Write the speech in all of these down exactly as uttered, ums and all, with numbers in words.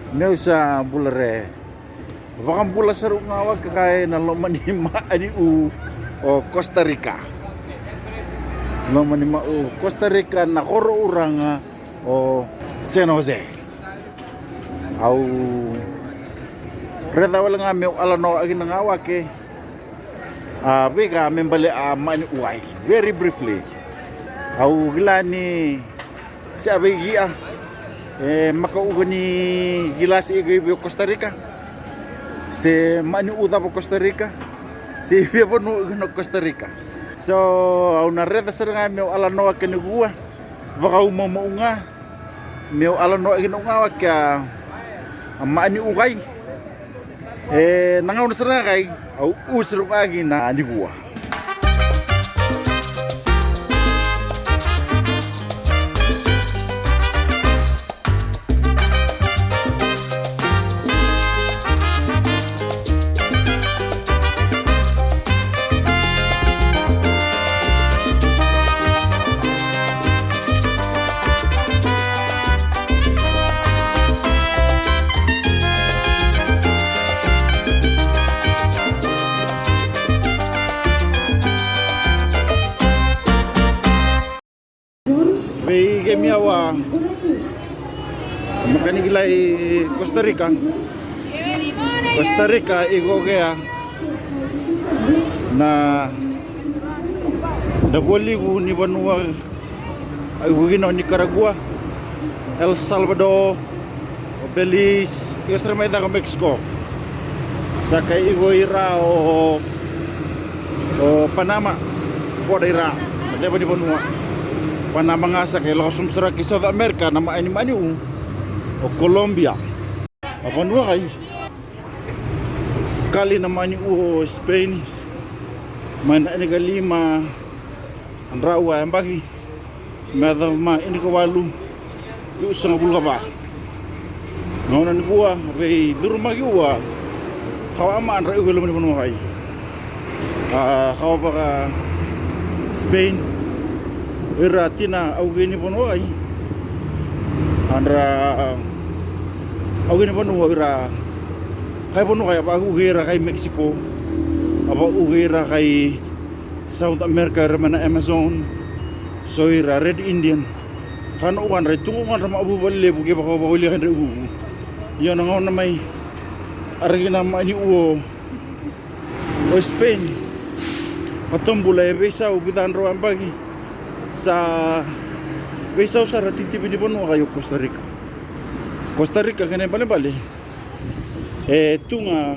Meu sa bula re. Vakabula sara ga wake ka ena loma ni maani'u o Costa Rica. Loma ni maani'u Costa Rica na koro uraga o San Jose. Au raica wale ga meu alanoa kina ga wake. A veika me bale a maani'u ai. Very briefly. Au kila ni se a veikia e maka uka ni kila se ika i vei o Costa Rica. Se maani'u cava o Costa Rica. Se i vei vanua uka na Costa Rica. So au na raica sara ga meu alanoa kena kua. Vakaumaumau ga. Meu alanoa kina ga wake a maani'u kai. E na gauna sara ga kai au usiru ga kina nikua. Vei kemia wa makanikilai Costa Rica. Costa Rica iko kea na na vualiku ni vanua iko kina o Nicaragua, El Salvador, o Belize, iko sara mai caka o Mexico. Sa kai iko ira o o Panama, boda ira na ceva ni vanua. Panama ga sa kai lako sobu sara ki South America na maani maani'u o Colombia. A vanua kai kali na maani'u o Spain. Mai na enikalima drau a yabaki me yaco ma enikawalu li'u sagavulu ka va. Gauna nikua vei curumaki ua kawa ama a drau i loma ni vanua kai. A kawa vaka Spain o ira tina au kei ni vanua kai. A dra au kei ni vanua o ira kai vanua kai a va'u kei ira kai Mexico. A va'u kei ira kai South America ira mai na Amazon. So ira Red Indian. Ka na uka dra i tuku ga dra ma vuvale levu ke vakavakauli ka dra i vuvu. Io na gauna mai a raki na mani uo o Spain. Ka tobula e veisau vica drau a baki. Sa veisau sara titivi ni vanua ka io Costa Rica. Costa Rica kena ibalebale e tu ga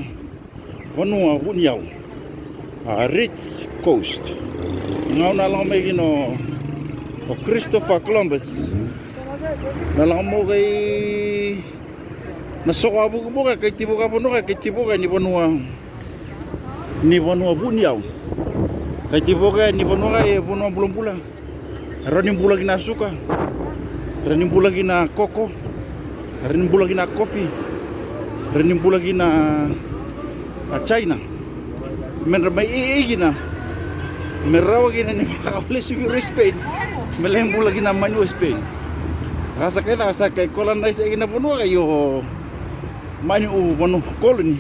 vanua vuniau. A rich coast. Gauna a lako mai kina o Christopher Columbus na lako mai kai na soko a vukivuka kai tivuka vanua kai tivuka ni vanua ni vanua vuniau. Kai tivuka ni vanua kai e vanua bulabula. Rawa ni bula kina suka, rawa ni bula kina koko, rawa ni bula kina kofi, rawa ni bula kina a China. Me dra mai ei kina me rawa kina ni vakavale suvi ro Spain. Me lai bula kina mani o Spain. Ka sa kai caka sa kai kola nai sa kina vanua kai o mani o vanua koloni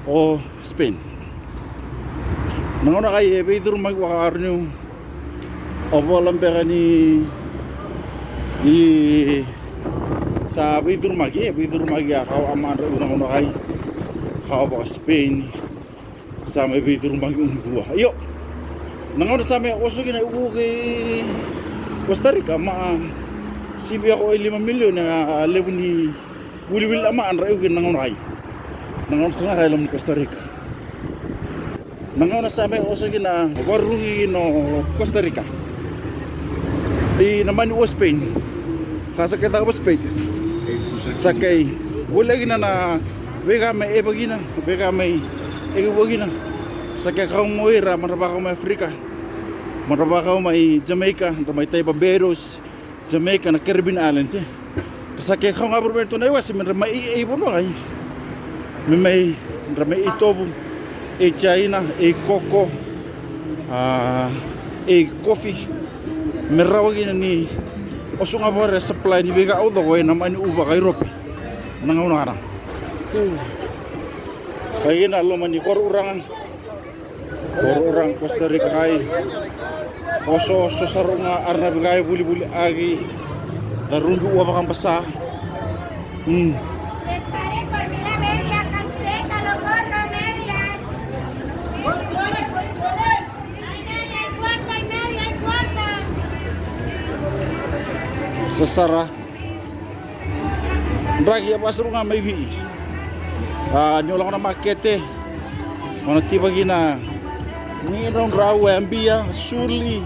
o Spain. Na gauna kai e veicurumaki vakaaroniu o vola beka ni i sa veicurumaki e veicurumaki a kawa a madra u na gauna kai kawa vaka Spain. Sa mai veicurumaki u nikua io na gauna sa mai oso kina uku kei Costa Rica ma sivi ako e lima milioni a levu ni wiliwili ama a dra iu kina na gauna kai. Na gauna sa ga kai loma ni Costa Rica. Na gauna sa mai oso kina varugi no Costa Rica. I na mani o Spain. Ka sa kai caka va Spain. Sa kai volia kina na veika mai e vakina veika mai e vakina. Sa kai kau mo ira ma dra vakau mai Afrika. Ma dra vakau mai Jamaica, dra mai tai Barbados. Jamaica na Caribbean Islands e. Sa ke kau ga vuru mai tu na iwasi me dra mai i vanua kai. Me mai dra mai i tovu, i China, i koko, a i kofi. Me rawa kina ni oso ga vare supply ni veika au coko e na mani uva kai Europe. Na gauna kana. Ai na loma ni koro uraga. Koro uraga Costa Rica kai. Oso, oso sara ga arna vikai vulivuli agi. Darugi ua vakabasa. Hmm. Sasara. Draki e vasaru ga mai Viti. A, ni o lako na makete. O na tivaki na ni drau drau e abia, suli,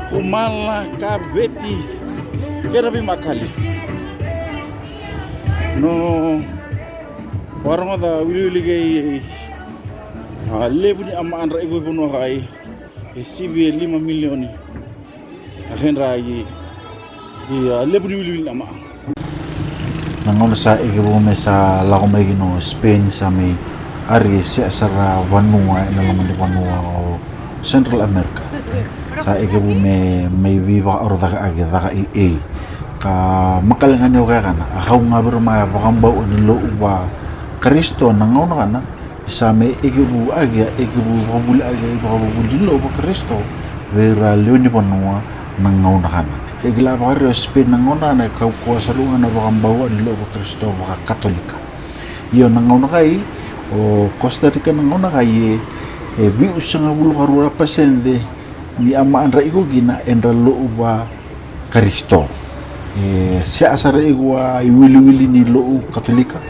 kumala, kaveti. Kena veimakali. No, vakarogoca wiliwili kei a levu ni ama adra iko i vanua kai. E sivi e lima milioni. A kedra i, i a levu ni wiliwili na ma. Na gauna sa ikevu me sa lako mai kina o Spain sa mai ari se sara vanua ena loma ni vanua o Central America. Sa ikevu me mai vivakaorocaka ake caka i ei. Ka makale ga ni o kaya kana a kau ga vira ma vakabau ni lo'u va Karisito na gauna kana. Sa me ekevu agi a ekevu vakavuli agi a ivakavuvuli ni lo'u vaKarisito vei ira lewe ni vanua na gauna kana. Ke kila vakarau o Spain na gauna kana e kaukauwa sara ga na vakabau ni lo'u vaKarisito vakaKatolika. Io na gauna kai o Costa Rica na gauna kai e, e viusagavulu ka rua na pasede ni ama adra iko kina edra lo'u va Karisito. E, se a sara iko a iwiliwili ni lo'u Katolika.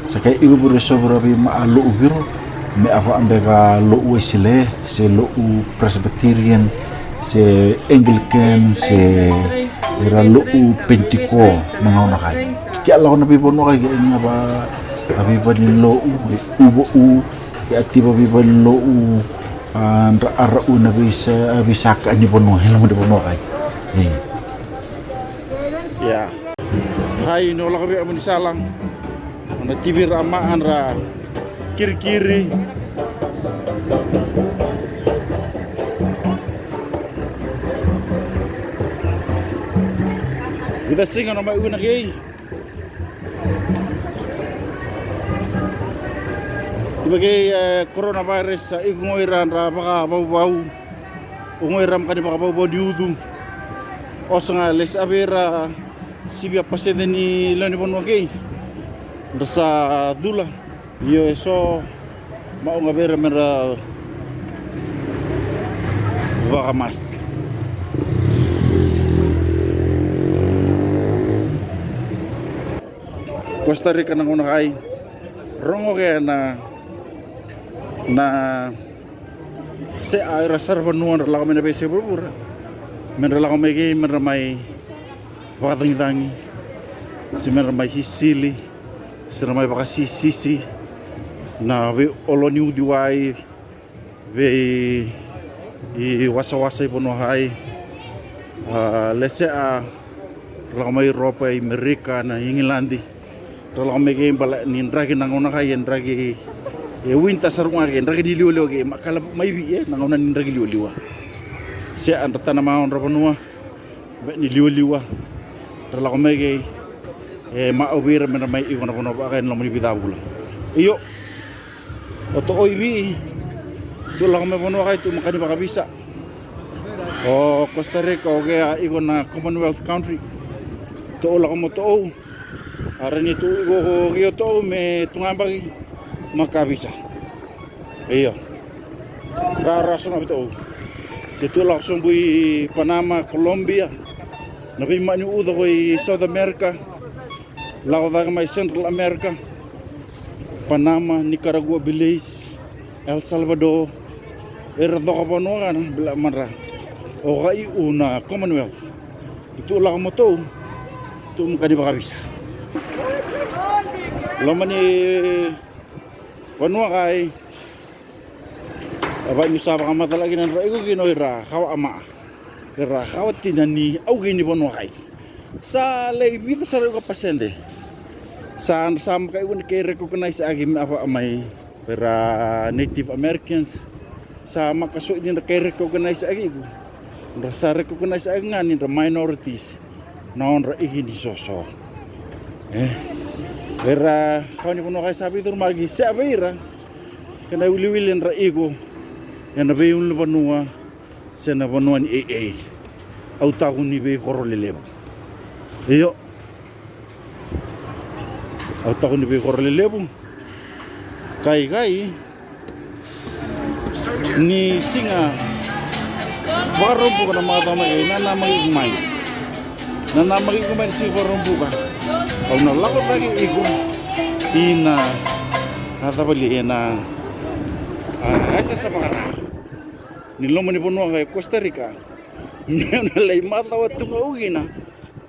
Sa kai iko viro e so viro vei ma a lo'u viro. Me a vaa beka lo'u Wesele, se lo'u Presbyterian, se Anglican, se ira lo'u Pentiko na gauna kai. Ke a lako na veivanua kai ke a gava a veivale ni lo'u, e uva u, ke a tiva veivale ni lo'u, a dra a rau na veisa, a veisaka ni vanua, e loma ni vanua kai. E. Ia. Hai, ni o lako vei a mani sala. O na tivi ra ma a dra kirikiri. Vica siga no mai wina kei. Tiva kei, e, coronavirus, a, iko goi ra dra vakavauvau. O goi ra makani vakavauvau ni ucu. Oso ga lesi a vei ra sivia pasede ni lewe ni vanua kei. Dra sa cula. Io e so. Ma o ga vei ra me ra vakamask. Costa Rica na gauna kai. Rogo kea na, na se a ira sara vanua dra lako mai na veisei vuravura. Me dra lako mai kei, me dra mai vakacagicagi. Se me dra mai sisili. Se dra mai vakasisisi. Na veiolo ni uciwai. Vei i wasawasa i vanua hai. A, lese a, ra lako mai Europa, i Merika, na Igiladi. Ra lako mai kei bala ni draki na gauna kai, e draki, e winta sara ga kei, draki ni liwaliwa kei, makala mai vi, e, na gauna ni draki liwaliwa. Se a dra tana ma odra vanua, vei ni liwaliwa. Ra lako mai kei, e, ma au vei ira me dra mai iko na vanua vaka e na loma ni vica vula. Io. O to'o i vi, tu lako me vanua kai tu makani vakavisa. O Costa Rica, o kea iko na Commonwealth country. To'o lako mo to'o. A ra ni tu iko ko kei o to'o me tu gabaki makavisa. Io. Ra ra so na to'o. Se tu lako sobu i Panama, Colombia. Na veimani uca ko i South America. Lako cake mai Central America. Panama, Nicaragua, Belize, El Salvador. Era coka vanua kana bila madra. O kai u na Commonwealth. I tu lako mo tou. Tu makani vakavisa. Loma ni vanua kai. A vai ni sa vakamacalaki na dra iko kina o ira kawa ama. Era kawa tina ni au kei ni vanua kai. Sa lai vica sara iko pasede. Sa, sa maka iko ni kei recognize aki me ava mai. Era Native Americans. Sa maka so ni dra kei recognize aki iko. Dra sa recognize aki ga ni dra minorities. Na odra iki ni soso. E. Era kawa ni vanua ka e sa veicurumaki se a vei ira kei na wiliwili era iko ena veiulunivanua se na vanua ni eiei. Au taku ni veikoro lelevu. Io. Au taku ni veikoro lelevu. Kaikai ni siga Vakaraubuka na macawa mai, nanamaki iko mai. Nanamaki iko mai ni siga Vakaraubuka. Au na lako cake iko ina a cavali ena a yasayasa vakara ni loma ni vanua ga e Costa Rica. Meu na lai macawa tu ga au kina.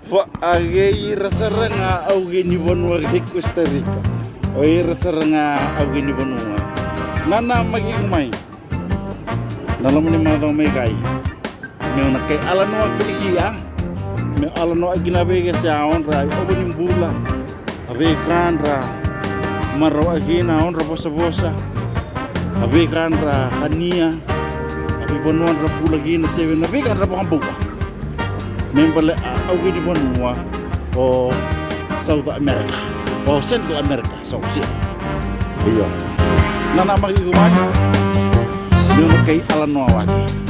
Va'aqei ira sara ga au kei ni vanua kei Costa Rica. O ira sara ga au kei ni vanua. Nanamaki iko mai na loma ni macawa mai kai. Meu na kai alanoa kiliki a. Meu alanoa kina vei ke se a odra i ova ni bula. A veika dra marau kina a odra vosavosa. A veika dra kania. A veivanua dra bula kina se vei na veika dra vakabauta. Me bale a au kei ni vanua o South America, o Central America, so si. Io. Nanamaki iko mai. Meu na kai alanoa wake.